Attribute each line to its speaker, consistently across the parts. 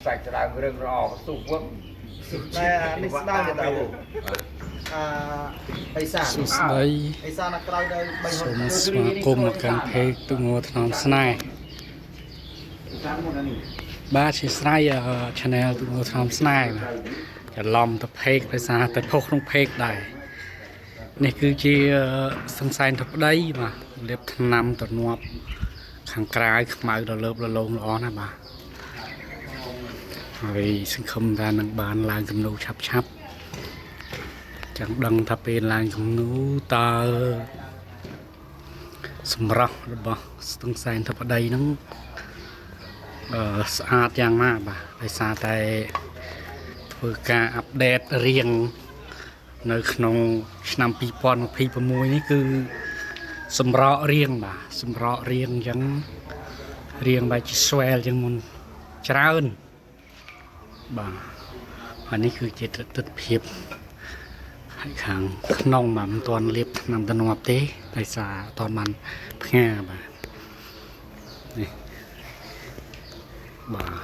Speaker 1: សាច់ស្ដើងរឿងរអកទុះវឹង
Speaker 2: តែអានេះស្ដើងទៅតើអាអីសាន
Speaker 3: សួស្តី
Speaker 2: អីសានអាក្រោយទៅ3
Speaker 3: សូម
Speaker 2: ហ៊ុន
Speaker 3: ស្វាគមន៍មកកាន់ផេកទូងថ្នមស្នេហ៍បាទជាស្រ័យ channel ទូងថ្នមស្នេហ៍បាទច្រឡំទៅផេកភាសាទៅផុសក្នុងផេកដែរនេះគឺជាសង្សែនធប្តីបាទលាបថ្នាំទំនាប់ខាងក្រៅខ្មៅដល់លើបលលងល្អណាស់បាទហើយសង្ឃឹមថានឹងបានឡើងគំនូឆាប់ឆាប់ចង់ដឹងថាពេលឡើងគំនូតើសម្រស់របស់ស្ទឹងសែនធិបតីហ្នឹងអឺស្អាតយ៉ាងណាបាទដោយសារតែធ្វើការអាប់ដេតរៀងនៅក្នុងឆ្នាំ2026នេះគឺសម្រក់រៀងបាទសម្រក់រៀងអញ្ចឹងរៀងបែបជាស្វែលជាងមុនច្រើនបាទអានេះគឺជាទស្សនភាព ហើយខាងក្នុងបាទមិនទាន់លាបថ្នាំទំនាប់ទេដោយសារអត់ទាន់បានផ្ងាបាទនេះបាទ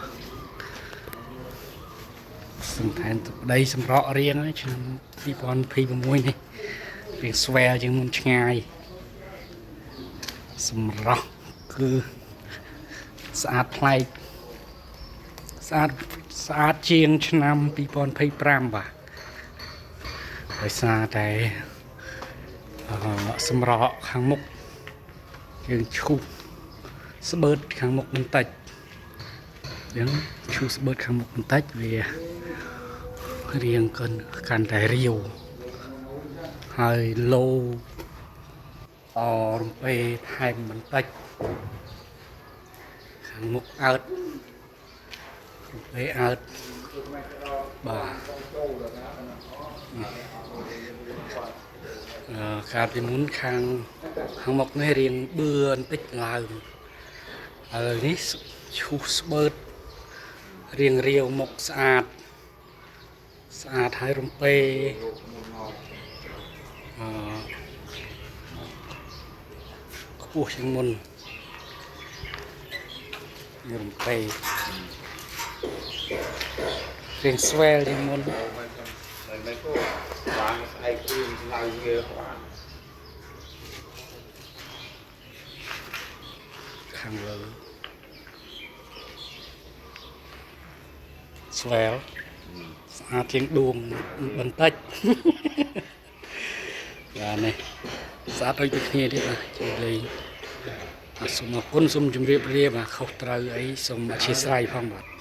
Speaker 3: សង្ខេបប្តីសម្រក់រៀងហើយឆ្នាំ2026នេះរៀងស្វែលជាងមុនឆ្ងាយសម្រស់គឺស្អាតប្លែកស្អាតស្អាតជាងឆ្នាំ2025បាទ ដោយសារតែអឺសម្រក់ខាងមុខយើងឈូសស្បឺតខាងមុខបន្តិចអញ្ចឹងឈូសស្បឺតខាងមុខបន្តិចវារៀងកិនកាន់តែរាវហើយលោអរំពេថែមបន្តិចខាងមុខអើតរំពេអើតបាទ អឺកាលពីមុនខាងខាងមុខនេះរៀងបឿបន្តិចឡើងឥឡូវនេះឈូសស្បឺតរៀងរាវមុខស្អាតស្អាតហើយរំពេអឺខ្ពស់ជាងមុននេះរំពេរៀងស្វែលជាងមុន
Speaker 1: មិនមិនក៏បានស្អែកគ្រឿងស្លៅវាបាន
Speaker 3: ខាងលើស្វែលស្អាតជាងដួងបន្តិច បាទនេះស្អាតដូចតែគ្នាទៀតបាទជួយលេងបាទសូមអរគុណសូមជម្រាបលាបាទខុសត្រូវអីសូមអធិស្ឋានផងបាទ